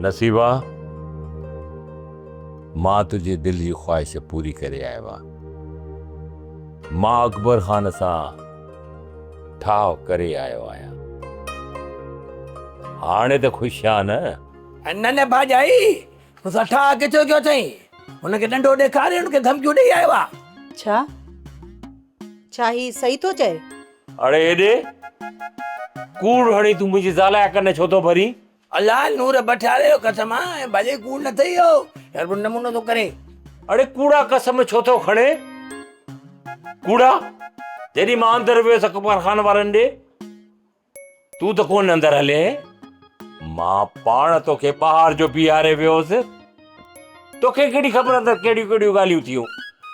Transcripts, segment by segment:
نصيبا، مان تنهنجي دل جي خواهش پوري ڪري آيو آهيان. مان اڪبر خان سان ٺاهه ڪري آيو آهيان. هاڻي ته خوش آهيان نه؟ نه نه ڀاڄائي، مون سان ٺاهه ڪٿي ڪيو اٿئي؟ هن کي ڏنڊو ڏيکاري هن کي ڌمڪيون ڏئي آيو آهيان. ڇا؟ ڇا هي صحيح ٿو چئي؟ اڙي هيڏي، ڪوڙ هڻي تون منهنجي زال جا ڪن ڇو ٿو ڀرين؟ الله نور بٺياري جو قسم آ ڀلي ڪوڙ نه ٿئي اهو يار پوء نمونو ٿو ڪري. اڙي ڪوڙا قسم ڇو ٿو کڻي؟ ڪوڙا جڏهن مان اندر ويس اڪبر خان وارن ڏي تون ته ڪونه اندر هلين مان پاڻ توکي ٻاهر جو بيهاري ويو هوس توکي ڪهڙي خبر اندر ڪهڙيون ڪهڙيون ڳالهيون ٿيون.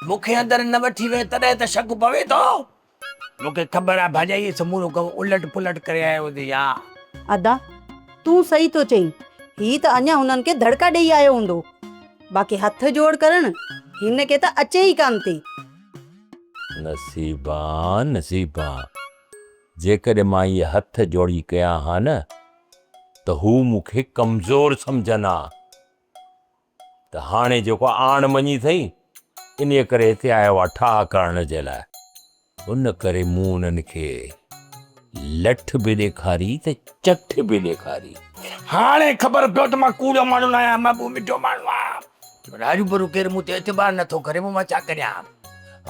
مون کي اندر نه وٺي وئين تڏهن ته شڪ پوي ٿو. مون کي خبر آ ڀاڄائي سمورو ڪم الٽ پلٽ ڪري آيو هوندي يا. ادا تون صحيح ٿو چئين هي ته اڃا هنن کي ڌڙڪا ڏئي آيو هوندو باقي هٿ جوڙ ڪرڻ هن کي ته اچي ئي ڪانه ٿي. نصيبان نصيبان جيڪڏهن مان اهي هٿ جوڙي ڪيان ها نه ته هو مون کي ڪمزور سمجهن ها. ته هاڻي جيڪو آڻ مڃي اٿئي، انهيء ڪري هتي آيو آهي ٺاهه ڪرڻ جي لاء. ان ڪري مون انهن کي لٺ به ڏيکاري ته چٺ به ڏيکاري. هاڻي خبر پيو ته مان ڪوڙو ماڻهو نه آهيان، مان به مٺو ماڻهو آهيان. پر هروڀرو ڪير مون تي اعتبار نه ٿو ڪري، پوء مان ڇا ڪريان؟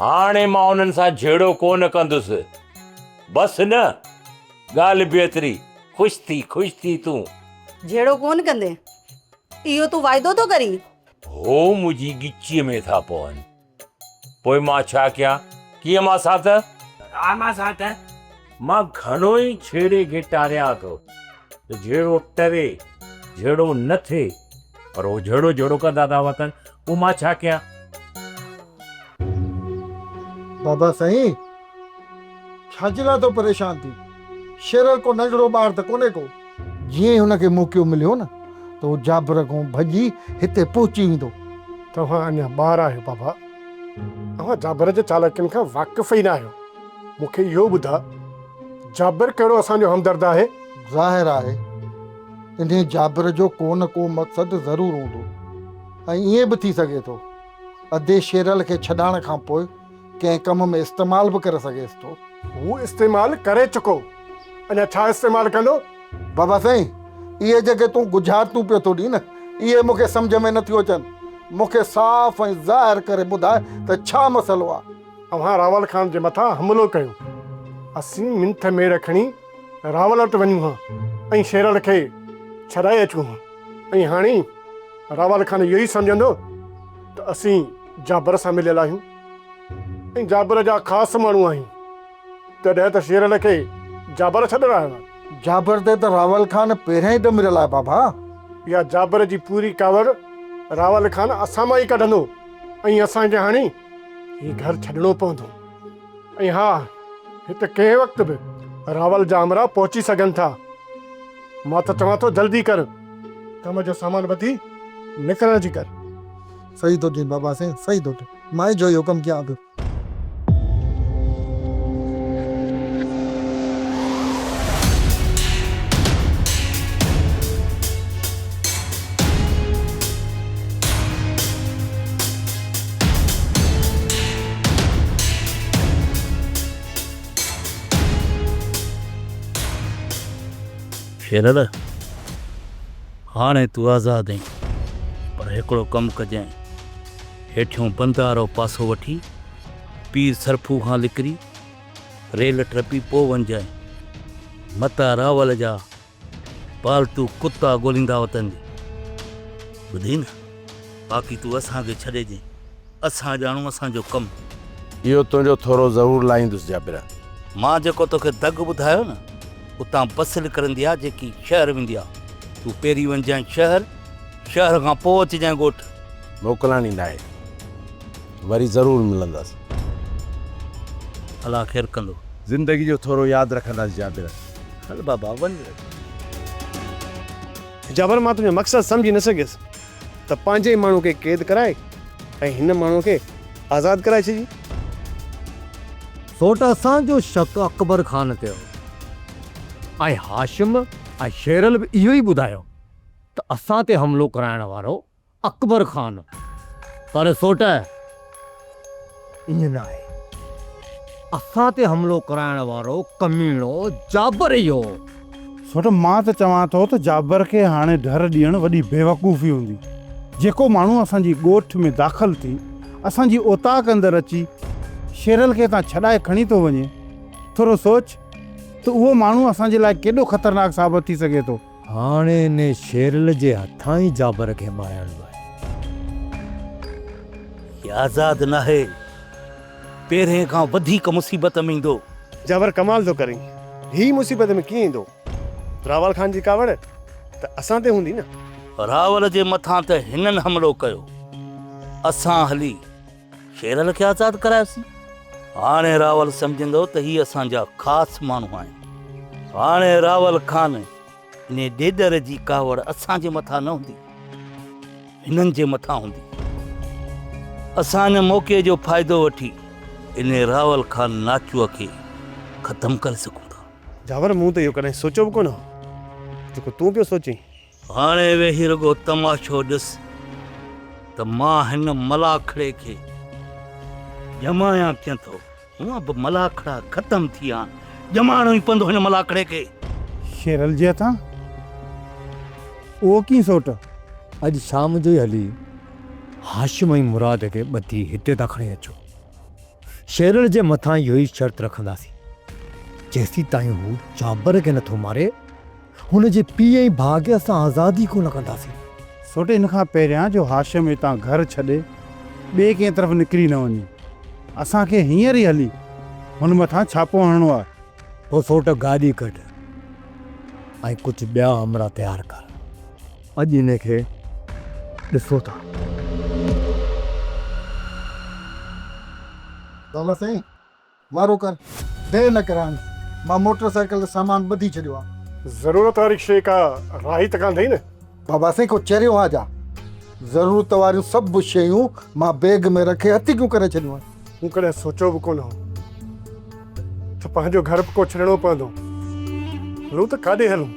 هاڻي مان انهن سان جهيڙو ڪو نه ڪندس. بس نه، ڳالهه به ايتري. خوش ٿي، خوش ٿي تون. جهيڙو ڪونه ڪندين؟ اهو تون واعدو ٿو ڪرين؟ هو منهنجي ڳچيء ۾ ٿا پون. پوء مان ڇا ڪيان؟ ڪيئن مان سان ته؟ ها مان سان ته. مان گهڻو ئي جهيڙي کي ٽاريان ٿو ته جهيڙو ٽري، جهيڙو نه ٿئي، پر هو جهيڙو جهيڙو ڪندا ٿا وتن، پوء مان ڇا ڪيان؟ بابا سائين، ڇا جي لاء ٿو پريشان ٿين؟ شيرل ڪو ننڍڙو ٻار ته ڪونهي ڪو. جيئن ئي هن کي موقعو مليو نه ته هو جابر کان ڀڄي هتي پهچي ويندو. توهان اڃا ٻار آهيو بابا. اوهان جابر جي چالاڪين کان واقف ئي ناهيو. مون کي اهو ٻڌاء جابر ڪهڙو اسان جو همدرد آهي؟ ظاهر آهي انهي جابر جو ڪو نه ڪو مقصد ضرور هوندو ۽ ائين به ٿي سگهي ٿو ادي شيرل کي ڇڏائڻ کان پوء ڪنهن ڪم ۾ استعمال به ڪري سگهيس ٿو. هو استعمال ڪري چڪو، اڃا ڇا استعمال ڪندو؟ بابا سائين، اهي جيڪي تون ڳجهارتون پيو ٿو ڏين، اهي مون کي سمجهه ۾ نٿيون اچن. مون کي صاف ۽ ظاهر ڪري ٻڌاء ته ڇا مسئلو آ؟ اوهان راول خان جي مٿان حملو ڪيو، اسين منٿ ميڙ کڻي راول وٽ وڃون ها ۽ شيرل کي ڇڏائي اچون ها ۽ هاڻي راول خان اهو ئي سمجهندو ته اسين جابر سان مليل آهيون ۽ جابر جا خاص ماڻهو آهيون، تڏهن ته شيرل کي جابر ڇڏرايو آهي. جابر تي ته راول خان پهريان ئي ڏمريل آهي بابا. اها جابر جي پوري ڪاوڙ راول خان اسان مان ئي ڪڍندو ۽ اسان کي هاڻي هي گهر ڇڏڻو پوندو ۽ ها هت ڪنهن وقت به راول جا همراهه پهچي سگهن ٿا. مان ته چوان ٿو جلدي ڪر ڪم جو سامان ٻڌي نڪرڻ جي ڪر. صحيح ٿو چئين بابا سائين صحيح ٿو چئين مان ئي جو اهو ڪم ڪيان پيو. شيرل، هاڻي تون آزاد آهين، پر هڪڙو ڪم ڪجانء، هيٺيون بند وارو پاسو وٺي، پير سرڦو کان نڪري، ريل ٽپي پوء وڃجانء، متان راول جا پالتو ڪتا ڳوليندا وتن. ٻڌئي نه؟ باقي تون اسان کي ڇڏي ڏي، اسان ڄاڻون اسان جو ڪم. اهو تنهنجو ٿورو ضرور لاهيندس جابر. مان جيڪو توکي دڳ ٻڌايو نه، اتان بس نڪرندي آ جيڪي شهر ويندي آ. تون پهرين وڃجانء شهر، شهر کان پوء اچجانء ڳوٺ. موڪلاڻي ناهي. وري ضرور ملنداسين. الله خير ڪندو. زندگي جو ٿورو ياد رکنداسين جابر. هل بابا وڃ. جابر مان تنهنجو مقصد سمجهي نه سگهيس ته پنهنجي ئي ماڻهو کي قيد ڪرائي ۽ هن ماڻهو کي آزاد ڪرائي ڇڏين. سوٽ اسان جو شڪ اڪبر خان تي هو ۽ هاشم ۽ شيرل به اهو ئي ٻڌايو. ته اسان تي حملو ڪرائڻ وارو اڪبر خان هو. پر سوٽ ائين نه آهي. اسان تي حملو ڪرائڻ وارو ڪميڻو جابر ئي هو. سوٽ مان ته چوان ٿو ته جابر کي هاڻي ڍر ڏيڻ وڏي بيوقوفي هوندي. جيڪو ماڻهو اسان جي ڳوٺ ۾ داخل ٿي اسان جي اوطاق اندر اچي شيرل کي هتان ڇڏائي کڻي ٿو وڃي، ٿورو سوچ ته اهو ماڻهو اسان جي لاء ڪيڏو خطرناڪ ثابت ٿي سگهي ٿو. هاڻي انهي شيرل جي هٿان ئي جابر کي مارائڻو آهي. هي آزاد ناهي. پهرين کان وڌيڪ مصيبت ۾ ايندو. جابر ڪمال ٿو ڪرين. هي مصيبت ۾ ڪيئن ايندو؟ راول خان جي ڪاوڙ ته اسان تي هوندي نه. راول جي مٿان ته هنن حملو ڪيو. اسان هلي شيرل کي آزاد ڪرايوسين. هاڻي راول سمجهندو ته هي اسان جا خاص ماڻهو آهن. هاڻي راول خان انهي ڏيڏر جي ڪاوڙ اسان جي مٿان نه هوندي، هنن جي مٿان هوندي. اسان ان موقعي جو فائدو وٺي انهي راول خان ناچوء کي ختم ڪري سگهون ٿا. جاور مون ته اهو ڪڏهن سوچيو به ڪونه هو، جيڪو تون پيو سوچين. هاڻي ويهي رڳو تماشو ڏس ته مان هن ملاکڙي کي ڄمايان ڪيئن ٿو. هونء به ملاکڙا ختم ٿي ويا آهن، ڄمائڻو ئي پوندو هن ملاکڙي کي. شيرل جي هٿان؟ اهو ڪيئن سوٽ؟ اڄ شام جو ئي هلي هاشم ۽ مراد کي ٻڌي هتي ٿا کڻي اچو. شيرل جي مٿان اهو ئي شرط رکنداسين، جيسيتائين هو جابر کي نٿو ماري، هن جي پيء ۽ ڀاء کي اسان آزاد ئي ڪونه ڪنداسين. سوٽ ان کان پهريان جو هاشم هتان گهر ڇڏي ٻئي ڪنهن طرف نڪري نه وڃي، اسان کي هينئر ئي هلي هن مٿان ڇاپو هڻڻو آهي. پوء سوٽ گاڏي ڪڍ ۽ ڪجهه ٻيا همراهه تيار ڪر. اڄ هن کي ڏسو ٿا. دولت سائين! وارو ڪر، دير نه ڪرائنس، مان موٽر سائيڪل تي سامان ٻڌي ڇڏيو آ. ضرورت واري شيء ڪا راهي ته ڪانه اٿئي نه؟ بابا سائين ڪو چريو آهيان ڇا؟ ضرورت واريون سڀ شيون مان بيگ ۾ رکي هٿيڪيون ڪري ڇڏيون آهن. مون ڪڏهن سوچيو به ڪونه هو ته پنهنجو گهر به ڪو ڇڏڻو پوندو. هلون ته ڪاڏي هلون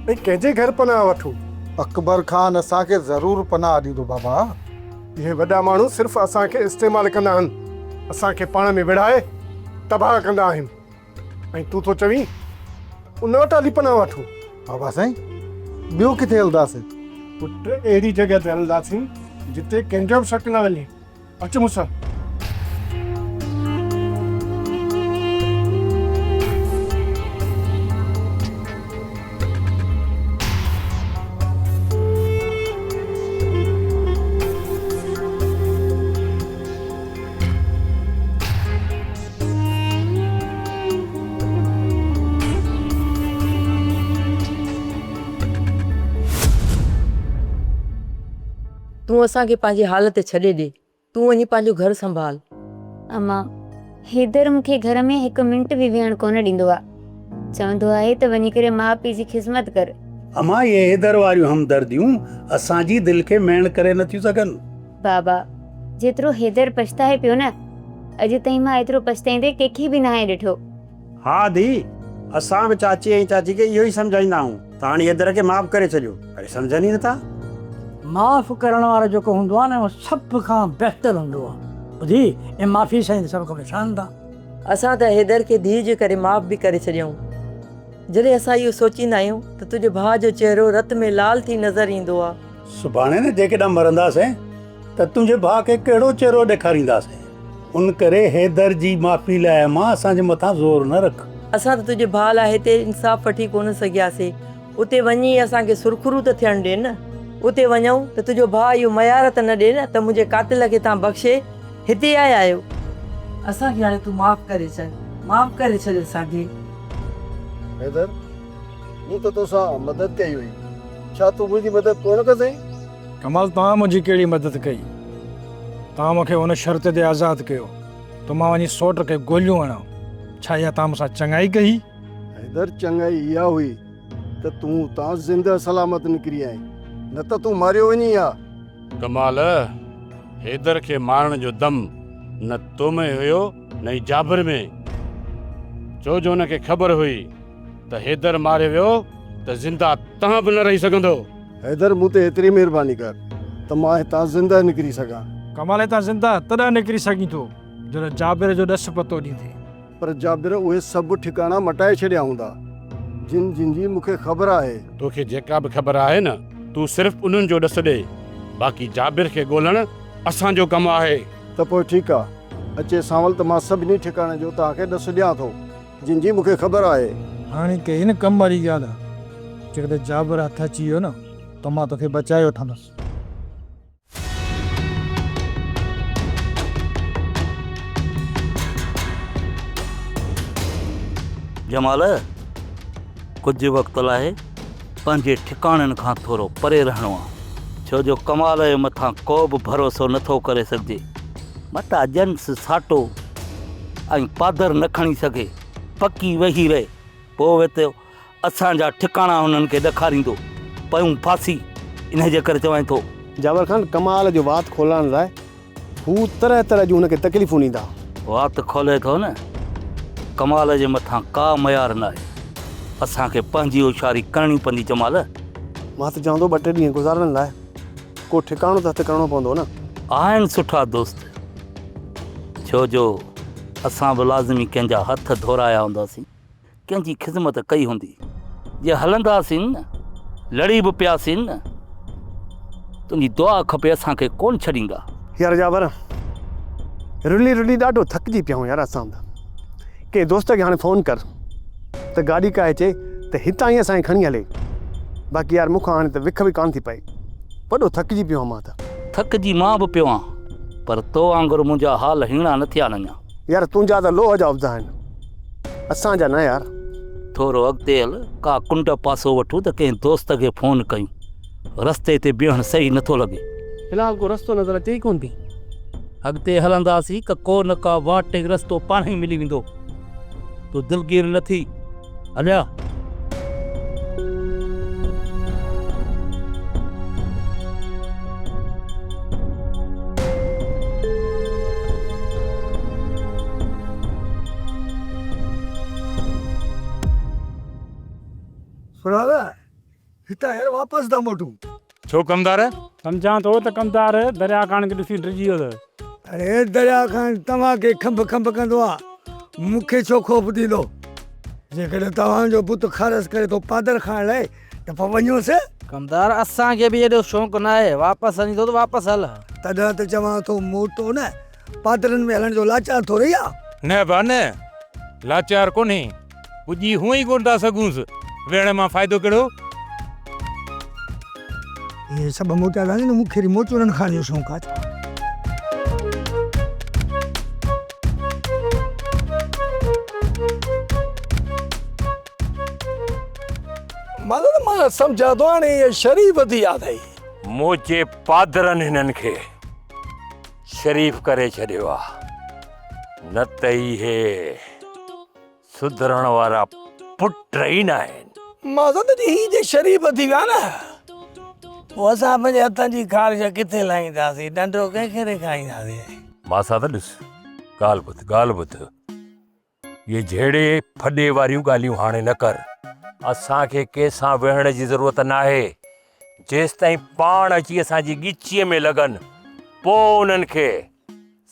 ۽ ڪنهن جي گهر پناهه وٺون؟ اڪبر خان اسان کي ضرور پناهه ڏيندو بابا. اهي وڏا ماڻهو صرف اسان کي استعمال ڪندا آهن، اسان کي پاڻ ۾ وڙهائي تباهه ڪندا آهن ۽ تون ٿو چوين ته ان وٽ هلي پناهه وٺون. بابا سائين ٻيو ڪٿي هلنداسين؟ پٽ اهڙي جڳهه تي هلنداسين جتي ڪنهن جو به شڪ نه وڃي. اچ مون سان. تون اسان کي پنهنجي حال تي ڇڏي ڏي. تون وڃي پنهنجو گهر سنڀال. امان، حيدر مون کي گهر ۾ هڪ منٽ به ويهڻ ڪونه ڏيندو آ. چوندو آهي ته وڃي ڪري ماء پيء جي خذمت ڪر. امان، اهي حيدر واريون همدرديون اسان جي دل کي ميڻ ڪري نه ٿيون سگهن. بابا، جيترو حيدر پڇتائي پيو نه، اڄ تائين مان ايترو پڇتائيندي ڪنهن کي به ناهي ڏٺو. ها ڌيء، اسان به چاچي ۽ چاچي کي اهو ئي سمجهائيندا آهيون ته هاڻي حيدر کي معاف ڪري ڇڏيو، پر سمجهن ئي نٿا. معاف ڪرڻ وارو جيڪو هوندو آهي نه اهو سڀ کان بهتر هوندو آهي. ٻڌي ۽ معافي سان ئي سڀ ڪم ٺهن ٿا. اسان ته حيدر کي ڌيء جي ڪري معاف به ڪري ڇڏيائون. جڏهن اسان اهو سوچيندا آهيون ته تنهنجي ڀاء جو چهرو رت ۾ لال ٿي نظر ايندو آهي. سڀاڻي نه جيڪڏهن مرنداسين ته تنهنجي ڀاء کي ڪهڙو چهرو ڏيکارينداسين؟ ان ڪري حيدر جي معافي لاء امان اسان جي مٿان زور نه رک. اسان ته تنهنجي ڀاء لاء هتي انصاف وٺي ڪونه سگهياسين. اتي وڃي اسان کي سرخرو ته ٿيڻ ڏي نه. اتي وڃون ته تنهنجو ڀاء اهو ميار ته نه ڏي نه ته منهنجي قاتل کي تان بخشي هتي آيا آهيو. اسان کي هاڻي تون معاف ڪري ڇڏ. معاف ڪري ڇڏ اسان کي. حيدر، مون ته توسان مدد ڪئي هئي. ڇا تون منهنجي مدد ڪونه ڪندين؟ ڪمال توهان منهنجي ڪهڙي مدد ڪئي؟ توهان مون کي ان شرط تي آزاد ڪيو ته مان وڃي سوٽ کي گوليون هڻان. ڇا اها توهان مون سان چڱائي ڪئي؟ حيدر چڱائي اها هئي ته تون اتان زنده سلامت نڪري آئين، نه ته تون ماريو وڃين ها. ڪمال، حيدر کي مارڻ جو دم نه تو ۾ هيو نه ئي جابر ۾، ڇو جو هن کي خبر هئي ته حيدر ماريو ويو ته زنده تنهن به نه رهي سگهندو. حيدر مون تي ايتري مهرباني ڪر ته مان هتان زنده نڪري سگهان. ڪمال هتان زنده تڏهن نڪري سگهين ٿو جڏهن جابر جو ڏس پتو ڏيندين. پر جابر اهي سڀ ٺڪاڻا مٽائي ڇڏيا هوندا جن جن جي مون کي خبر آهي. توکي جيڪا به خبر آهي نه تون صرف انهن جو ڏس ڏي باقي جابر کي ڳولڻ اسان جو ڪم آهي. ته پوء ٺيڪ آ. اچي سانول ته مان سڀني ٺڪاڻن جو توهان کي ڏس ڏيان ٿو جن جي مون کي خبر آهي. هاڻي ڪئي نه ڪم واري ڳالهه آ. جيڪڏهن جابر هٿ اچي ويو نه ته مان توکي بچائي وٺندس. جمال، ڪجهه وقت لاء پنهنجي ٺڪاڻن کان ٿورو پري رهڻو آ، ڇو جو ڪمال جي مٿان ڪو به ڀروسو نٿو ڪري سگهجي. متان جنس ساٽو ۽ پادر نه کڻي سگهي، پڪي ويهي رهي، پوء ويتو اسان جا ٺڪاڻا هنن کي ڏکاريندو، پيون ڦاسي، انهيء جي ڪري چوانء ٿو. جابر خان ڪمال جو وات کولائڻ لاء هو طرح طرح جون هن کي تڪليفون ڏيندا. وات کولي ٿو نه، ڪمال جي مٿان ڪا ميار ناهي. اسان کي پنهنجي هوشياري ڪرڻي پوندي جمال. مان ته چوان ٿو ٻه ٽي ڏينهن گذارڻ لاء ڪو ٺڪاڻو ته هٿ ڪرڻو پوندو نه. آهن سٺا دوست، ڇو جو اسان به لازمي ڪنهن جا هٿ ڌورايا هونداسين. ڪنهن جي خذمت ڪئي هوندي. جي هلنداسين نه، لڙي به پياسين نه، تنهنجي دعا کپي اسان کي ڪونه ڇڏيندا. يار جابر، رلي رلي ڏاڍو ٿڪجي پيا آهيون يار اسان ته. ڪنهن دوست کي هاڻي فون ڪر ته گاڏي ڪاهي اچي ته هتان ئي اسان کي کڻي هلي. باقي يار مون کان هاڻي ته وک به ڪانه ٿي پئي. وڏو ٿڪجي پيو آهيان مان ته. ٿڪجي مان به پيو آهيان، پر تو وانگر منهنجا حال هيڻا نه ٿيا آهن اڃا. يار تنهنجا ته لوهه جا افزا آهن. اسان جا نه يار. ٿورو اڳتي هل، ڪا ڪنڊ پاسو وٺون ته ڪنهن دوست کي فون ڪيون. رستي تي بيهڻ صحيح نٿو لڳي. في الحال ڪو رستو نظر اچي ئي ڪونه ٿي. اڳتي هلنداسين ته ڪو نه ڪا واٽ ۽ رستو پاڻهي ملي ويندو. تون دلگير نه ٿي. هليا. سهراب، هتان هينئر واپس ٿا موٽون. ڇو ڪمدار؟ سمجهان ٿو ته ڪمدار دريا خان کي ڏسي ڊڄي ويو اٿس. اڙي دريا خان توهان کي کنڀ کنڀ ڪندو آ، مون کي ڇو خوف ڏيندو؟ جيڪڏهن توهان جو بت خارس ڪري ٿو پادر کائڻ لاء ته پوء وڃوس. ڪمدار، اسان کي به ايڏو شوق ناهي، واپس وڃين ٿو ته واپس هل. تڏهن ته چوان ٿو موٽو نه، پادرن ۾ هلڻ جو لاچار ٿورئي آ. نه ڀا نه، لاچار ڪونهي. پڄي هونء ئي ڪونه ٿا سگهونس، ويهڻ مان فائدو ڪهڙو؟ اهي سڀ موٽيا ويا آهن، مون کي وري موچوڙن کائڻ جو شوق آهي. مطلب مان سمجهان ٿو هاڻي اها شريف ٿي اٿئي. منهنجي پادرن هنن کي شريف ڪري ڇڏيو آ، نه ته اهي سڌرڻ وارا پٽ ئي ناهن. مقصد جي هي جي شريف ٿي ويا نه پوء اسان پنهنجي هٿن جي خارش ڪٿي لاهينداسين، ڏنڊو ڪنهن کي رکائينداسين. ماسات ڏس ڳالهه ٻڌ ڳالهه ٻڌ اهي جهيڙي ڦڏي واريون ڳالهيون هاڻي نه ڪر. اسان کي ڪنهن سان وڙهڻ جي ضرورت ناهي. جيستائين پاڻ اچي اسان جي ڳچيء ۾ لڳن پوء انهن کي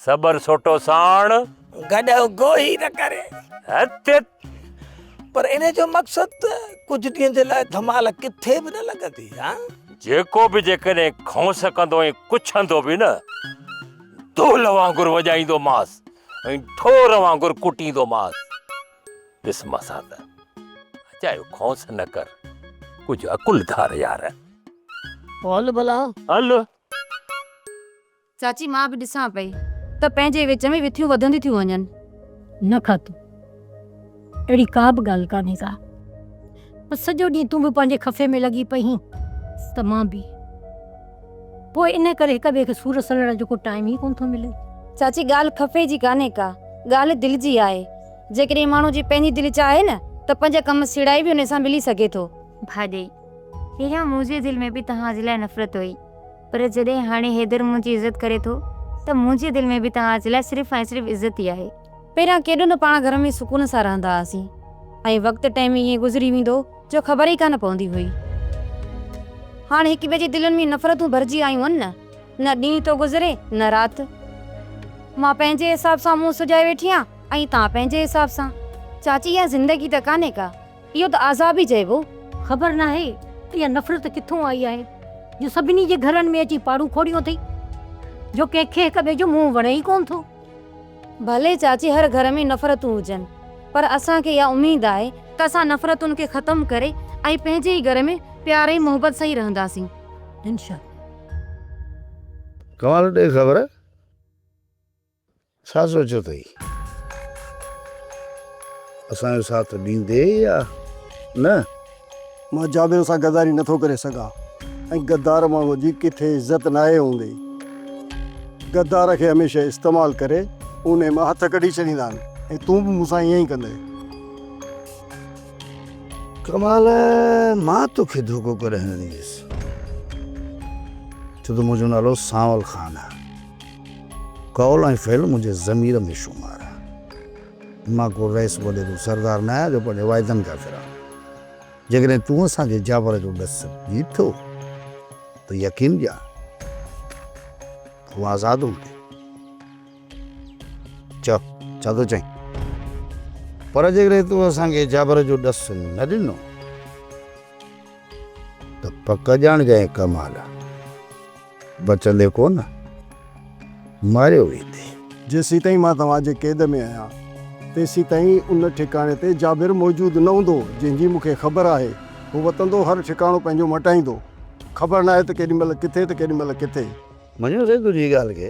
صبر سوٽو ساڻ. گڏهه گوهي نه ڪري. هت. پر انهي جو مقصد ته ڪجهه ڏينهن جي لاء ڌمال ڪٿي به نه لڳندي ها. جيڪو به جيڪڏهن کونس ڪندو ۽ ڪڇندو به نه، دهل وانگر وڄائيندومانس ۽ ڍور وانگر ڪٽيندومانس. ڏس ماسات، اجايو کونس نه ڪر، ڪجهه عقل ڌار يار. هل ڀلا. هل. چاچي مان به ڏسان پئي ته پنهنجي وچ ۾ وٿيون وڌنديون ٿيون وڃن. نه خاتون، اهڙي ڪا به ڳالهه ڪانهي ڪا. بس سڄو ڏينهن تون به پنهنجي خفي ۾ لڳي پئي هين ته مان به. پوء انهي ڪري هڪ ٻئي کي سور سلڻ جو ڪو ٽائيم ئي ڪونه ٿو ملي. چاچي ڳالهه خفي جي ڪانهي ڪا، ڳالهه دل جي آهي. جيڪڏهن ماڻهو جي پنهنجي دل چاهي نه ته پنج ڪم سيڙائي به انهي سان ملي سگهي ٿو. ڀاڄائي، پهريان منهنجي دل ۾ به توهان جي لاء نفرت هئي. پر جڏهن هاڻي حيدر منهنجي عزت ڪري ٿو ته منهنجي دل ۾ به توهان جي لاء صرف ۽ صرف عزت ئي آهي. پهريان ڪيڏو نه پاڻ گهر ۾ سڪون سان رهندا هئاسين ۽ وقت ٽيم ائين گذري ويندو جو خبر ئي ڪانه پوندي هئي. هاڻ هڪ ٻئي جي دلين ۾ نفرتون ڀرجي آيون آهن نه. نه ڏينهن ٿو گذري نه رات. مان پنهنجي حساب سان منهن سجائي ويٺي آهيان ۽ توهان پنهنجي حساب سان. چاچي اها زندگي ته ڪانهي ڪا. اهو ته عذاب ئي چئبو. خبر ناهي اها نفرت ڪٿون آئي آهي جو سڀني جي گهرن ۾ اچي پاڙون کوڙيون اٿئي جو ڪنهن کي هڪ ٻئي جو منهن وڻي ئي ڪونه ٿو. ڀلي چاچي هر گهر ۾ نفرتون هجن پر اسان کي اها اميد آهي ته اسان نفرتن کي ختم ڪري ۽ پنهنجي ئي گهر ۾ پيار ۽ محبت سان ئي رهنداسين. انشاء الله. ڪمال ڏي خبر ڇا سوچيو اٿئي؟ اسان جو ساٿ ڏيندي يا نه؟ مان جابر سان غداري نٿو ڪري سگهان ۽ غدار ماڻهوء جي ڪٿي عزت ناهي هوندي. غدار کي هميشه استعمال ڪري اونهي مان هٿ ڪڍي ڇڏيندا آهن ۽ تون به مون سان ائين ئي ڪندين. ڪمال، مان توکي ڌوڪو ڪڏهن نه ڏيندس، ڇو ته منهنجو نالو سانول خان آهي. قول ۽ فعل منهنجي ضمير ۾ شمار آهي. مان ڪو رئيس وڏيرو سردار نه آهيان جو پنهنجي واعدن کان ڦران. جيڪڏهن تون اسان کي جابر جو ڏس ڏين ٿو ته يقين ڄاڻ تون آزاد هوندين. چئو، ڇا ٿو چئين؟ پر جيڪڏهن تون اسان کي جابر جو ڏس نه ڏنو ته پڪ ڄاڻجانء ڪمال بچندي ڪونه، ماريو ويندين. جيسيتائين مان توهان جي قيد ۾ آهيان، تيسيتائين ان ٺڪاڻي تي جابر موجود نه هوندو، جنهن جي مون کي خبر آهي. هو وتندو هر ٺڪاڻو پنهنجو مٽائيندو. خبر ناهي ته ڪيڏي مهل ڪٿي ته ڪيڏي مهل ڪٿي. مڃيوسين تنهنجي ڳالهه کي،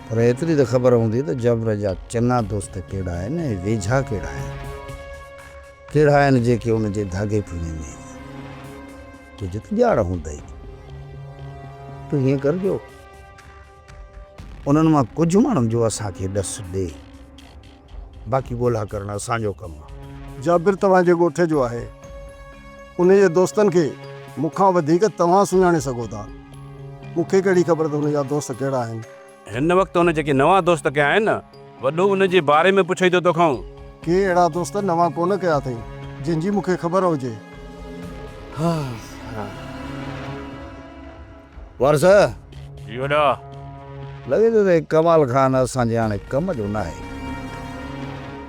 پر ايتري ته خبر هوندي ته جابر جا چڱا دوست ڪهڙا آهن ۽ ويجها ڪهڙا آهن. ڪهڙا آهن جيڪي ان جي ڌاڳي ڦيڻي ۾ آهن. تنهنجي ته ڄاڻ هوندئي. تون هيئن ڪر جو انهن مان ڪجهه ماڻهن جو اسان کي ڏس ڏي. باقي ڳولا ڪرڻ اسان جو ڪم آهي. جابر توهان جي ڳوٺ جو آهي. انهي جي دوستن کي مون کان وڌيڪ توهان سڃاڻي سگهو ٿا. مون کي ڪهڙي خبر ته هن جا دوست ڪهڙا آهن. هن وقت هن جيڪي نوان دوست ڪيا آهن نه، وڏو ان جي باري ۾ پڇئي ٿو توکان. ڪي اهڙا دوست نوان ڪونه ڪيا اٿئي، جن جي مون کي خبر هجي. وارث! جي وڏا. لڳي ٿو ته هي ڪمال خان اسان جي هاڻي ڪم جو ناهي.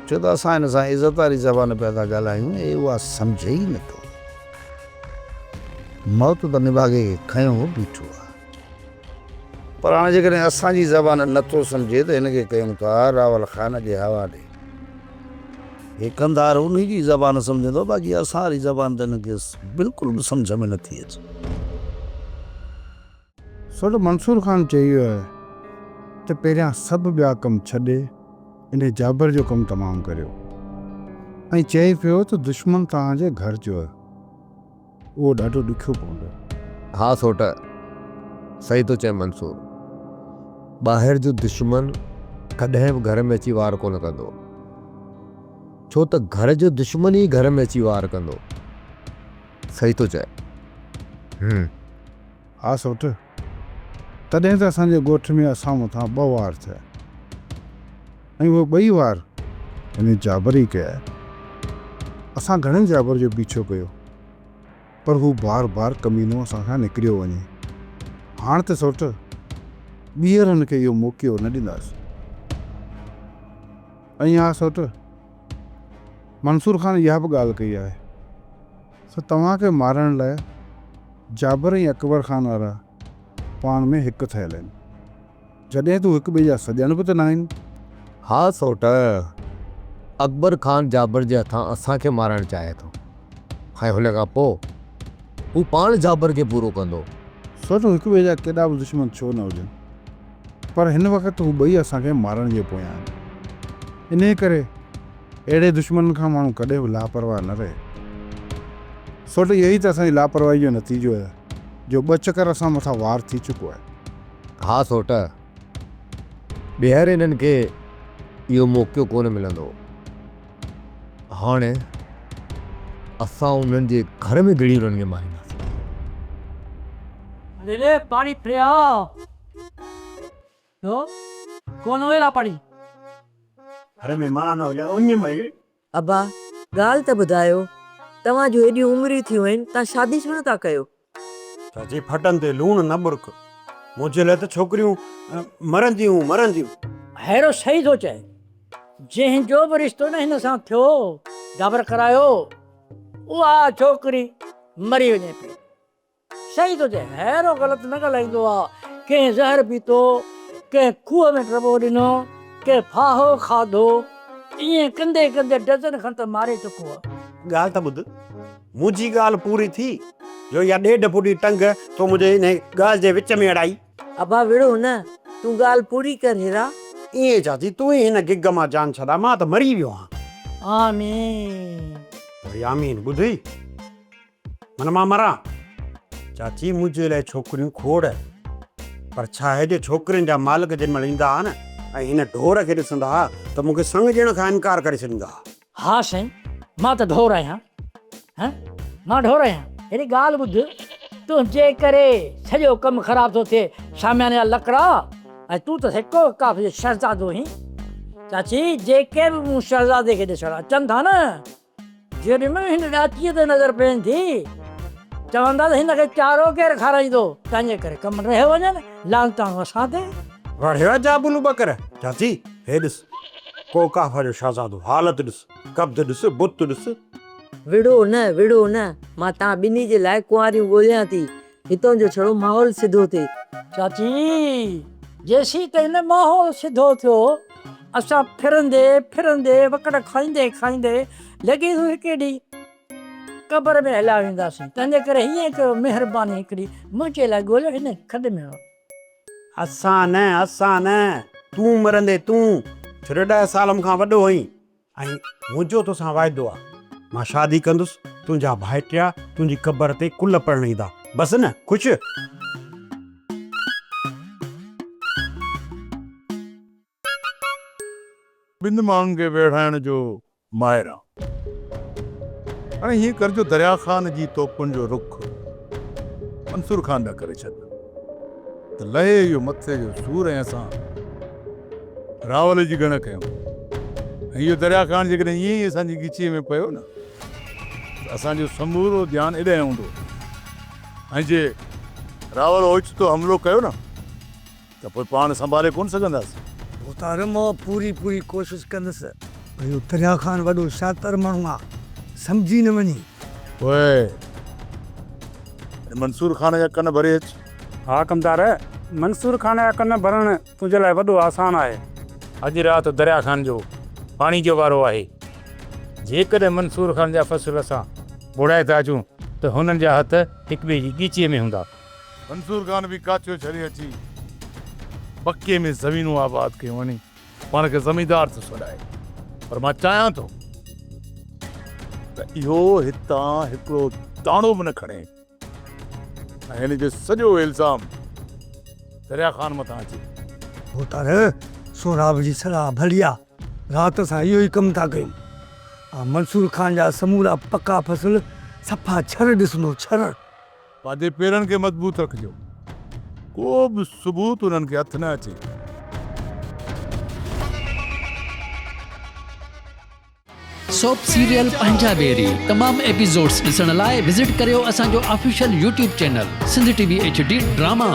ڇو ته اسان هن سان عزت واري زبان پيا ٿا ڳالهايون، هي اها سمجهي ئي نٿو. موت ته نڀاڳي کي کنيو بيٺو آهي. پر هاڻي جيڪڏهن اسان جي زبان نه ٿو سمجهي ته هن کي ڪيون ٿا راول خان جي حوالي. هي ڪنڌار انهي جي زبان سمجهندو باقي اسان واري زبان ته هن کي بلڪل به سمجهه ۾ نه ٿي اچي. سوٽ منصور خان چئي ويو آهي ته پهريان سڀ ٻيا ڪم ڇڏي انهي جابر جو ڪم تمام ڪريو ۽ چئي پيو ته دشمن توهان جي گهر جو آهي. اهو ڏاڍو ڏکيو پوندو. ها سوٽ، صحيح ٿو چئين منصور. ٻاهر جو دشمن ڪڏهن به گهر ۾ اچي وار ڪونه ڪندو. ڇو ته گهر جو دشمن ئي گهر ۾ اچي وار ڪندو. صحيح ٿو چئين. هم. ها سوٽ، تڏهن ته اسان جي ڳوٺ ۾ اسان مٿان ٻه وار ٿيا ۽ اهي ٻئي وار هن جابر ئي ڪيا. اسان گهڻن جابر جو پيڇو ڪيو، پر هو بار بار ڪمينو اسان کان نڪريو وڃي. هاڻ ته سوٽ، ٻيهر هن کي اهو موقعو نه ڏينداسين. ۽ ها سوٽ، منصور خان اها به ڳالهه ڪئي آهي ته توهان کي مارڻ لاء جابر ۽ اڪبر خان وارا پاڻ ۾ هڪ ٿيل آهن. جڏهن ته هو هڪ ٻئي جا سڄڻ به ته ناهن. ها سوٽ، اڪبر خان جابر جي هٿان اسان کي مارائڻ چاهي ٿو ۽ هن کان پوء هو پاڻ جابر کي پورو ڪندو. سوٽ، هو هڪ ٻئي جا ڪيڏا به دشمن ڇو نه هجن، پر هن وقت هو ٻئي اسان کي مارڻ جي پويان آهن. انهيء ڪري اهڙي دشمنن کان ماڻهو ڪڏهن به لاپرواهه نه رهي. سوٽ اهو ئي ته اسان جي لاپرواهي جو نتيجو آهي جو ٻه چڪر اسان مٿان وار ٿي چڪو آهي. ها سوٽ، ٻيهر انهن کي اهو موقعو ڪونه ملندو. هاڻي اسان انهن جي گهر ۾ گهڙي انهن کي مارينداسين. ڙي ڙي پاڻي ڦريا. ٿيو ڪونه ويلا پاڻي. گهر ۾ مان نه هجان اڃ مئي. ابا ڳالهه ته ٻڌايو. توهان جون ايڏيون عمريون ٿيون آهن، توهان شادي ڇو نه ٿا ڪيو؟ چاچي ڦٽن تي لوڻ نه ٻرڪ. منهنجي لاء ته ڇوڪريون مرنديون مرنديون. هيرو صحيح ٿو چئي. جنهن جو به رشتو نه هن سان ٿيو، جابر ڪرايو، اها ڇوڪري مري وڃي پئي. صحيح ٿو چئي. هيرو غلط نه ڳالهائيندو آ. ڪنهن زهر پيتو، ڪنهن کوهه ۾ ٽٻو ڏنو، ڪنهن ڦاهو کاڌو، ائين ڪندي ڪندي ڊزن کن ته ماري چڪو آ. ڳالهه ته ٻڌ. منهنجي ڳالهه پوري ٿي جو اها ڏيڍ فوٽي ٽنگ تو منهنجي انهي ڳالهه جي وچ ۾ اڙائي. ابا وڙهو نه، تون ڳالهه پوري ڪر هيرا. ائين چاچي تون ئي هن گگ مان جان ڇڏاء، مان ته مري ويو آهيان. آمين. وري آمين ٻڌئي؟ من مان مران. چاچي منهنجي لاء ڇوڪريون کوڙ پر ڇا آهي جو ڇوڪرين جا مالڪ جن مهل ايندا ها نه ۽ هن ڍور کي ڏسندا ها ته مون کي سڱ ڏيڻ کان انڪار ڪري ڇڏيندا ها. ها سائين مان ته ڍور آهيان. ها مان ڍور آهيان. هيڏي ڳالهه ٻڌ تنهنجي ڪري سڄو ڪم خراب ٿو ٿئي شامياني جا لڪڙا ۽ تون ته سائين ڪوهه قاف جو شهزادو آهين. چاچي جيڪي به مون شهزادي کي ڏسڻ اچن ٿا نه جيڏي مهل هن ڏاچيء تي نظر پين ٿي، چوندا ته هن کي چارو ڪير کارائيندو، تنهنجي ڪري ڪم رهيو وڃن، لعنتاڻو اسان تي. وڙهيو جابلو ٻڪر، چاچي، هي ڏس، ڪو ڪافر جو شهزادو، حالت ڏس، قد ڏس، بت ڏس. وڙهو نه، وڙهو نه، مان توهان ٻنهي جي لاء ڪنواريون ڳوليان ٿي، هتان جو ڇڙو ماحول سڌو ٿئي. چاچي، جيسين تائين نه ماحول سڌو ٿيو، اسان ڦرندي ڦرندي، وڪڙ کائيندي کائيندي، لڳي ٿو هڪ ڏينهن قبر ۾ هليا وينداسين. تنهنجي ڪري هيئن ڪيو، مهرباني هڪڙي منهنجي لاء ڳوليو هن کڏ ۾ هڻو. اسان نه، اسان نه، تون مرندين تون، ڇو ڏهه سال مون کان وڏو آهين. ۽ منهنجو توسان واعدو آ، مان شادي ڪندس، تنهنجا ڀائٽيا تنهنجي قبر تي ڪل پڙهڻ ايندا، بس نه، خوش؟ ٻن ماڻهن کي ويڙهائڻ جو ماهر آن. هاڻي هيئن ڪر جو دريا خان جي توپن جو رخ منصور خان ڏانهن ڪري ڇڏ ته لهي اهو مٿي جو سور ۽ اسان راول جي ڳڻ ڪيون ۽ اهو دريا خان جيڪڏهن ائين ئي اسان جي ڳچيء ۾ پيو نه ته اسان جو سمورو ڌيان ايڏانهن هوندو ۽ جي راول اوچتو حملو ڪيو نه ته پوء پاڻ سنڀالي ڪونه سگهنداسين. ڀوتار مان پوري پوري ڪوشش ڪندس. پر اهو دريا خان وڏو شاطر ماڻهو آ، سمجهي نه وڃي. پوء منصور خان جا ڪن ڀري اچ. ها ڪمدار، منصور خان جا ڪن ڀرڻ تنهنجي لاء وڏو آسان آهي. اڄ رات دريا خان جو پاڻي جو وارو آهي. جيڪڏهن منصور خان جا فصل اسان ٻوڙائي ٿا اچون ته هنن جا هٿ هڪٻئي جي ڳچيء ۾ هوندا. منصور خان به ڪاڇو ڇڏي اچي پڪي ۾ زمينون آباد ڪيون وڃي پاڻ کي زميندار ٿو سڏائي پر مان چاهيان ٿو ته اهو هتان هڪڙو داڻو به نه کڻي ۽ هن جو سڄو الزام دريا خان مٿان اچي. ڀوتار، سهراب جي صلاح ڀلي آ، رات اسان اهو ئي ڪم ٿا ڪيون. آ منصور خان جا سمورا پڪا فصل صفا ڇر ڏسندو، ڇر. پنهنجي پيرن کي مضبوط رکجو، ڪو به ثبوت انهن کي هٿ نه اچي. سوپ سيريل پنهنجا ويري تمام ايپيسوڊز ڏسڻ لاء وزٽ ڪريو اسان جو official YouTube channel Sindh T V H D drama.